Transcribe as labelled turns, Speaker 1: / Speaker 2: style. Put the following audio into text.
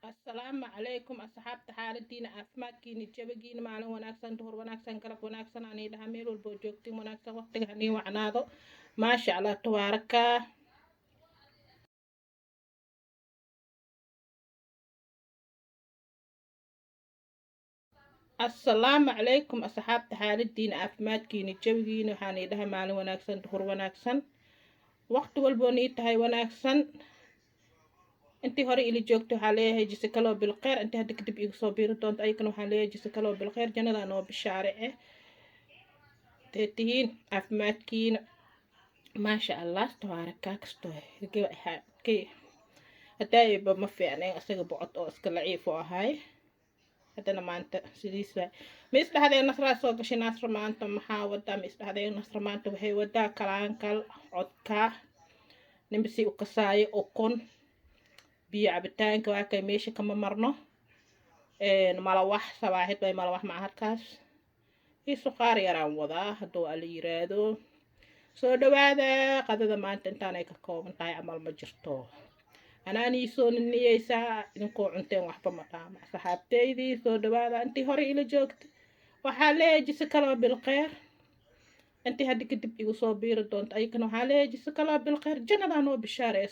Speaker 1: Asalaamu calaykum asxaabta, xaaladiina, caafimaadkiina, jabagiina, maalin wanaagsan, duhur wanaagsan, galab wanaagsan anii dhaha. Meel walboo joogtiin wanaagsan, waqtiga hanii wacnaado. Maasha Allah, tabaaraka. Asalaamu calaykum asxaabta, xaaladiina, caafimaadkiina, jawigiina, waxaan dhaha maalin wanaagsan, duhur wanaagsan, waqti walboo nii tahay wanaagsan. Intii hore ila joogto waxaa leeyahay jisakaloo bilkheyr. Intii hadda kadib igu soo biiri doonto ayakana waxaan leeyahay jisakaloo bilkheyr, jannada noo bishaare eh. Tee tihiin, caafimaadkiina? Maasha Allah, tabaaraka. Kastoo haddaayba ma fiicnayn, isaga bocod oo iska laciif oo ahay, haddana maanta sidiis waay. Ma isdhahdeen Nasraa soo gashay? Nasra maanta maxaa wadaa? Ma isdhahdeen Nasra maanta waxay wadaa kalaankal codka ninba si u kasaayo, ukun, biyo, cabitaanka waa kay, meesha kama marno, malawax sabaaxid bay, malawax maca halkaas iyo suqaar yaraan wadaa hadduu Ala yiraahdo. Soo dhawaada. Qadada maanta intaanay ka kooban tahay, camal ma jirto. Anaanii soo niniyeysaa, idinkoo cunteen waxba ma dhaama. Saxaabteydii, soo dhawaada. Intii hore ila joogta waxaa leeyahay jise kaloo bilkheyr. Intii hadda kadib igu soo biiri doonto ayakana waxaa leeyahay jise kaloo bilkheyr, jannadaa noo bishaareeya.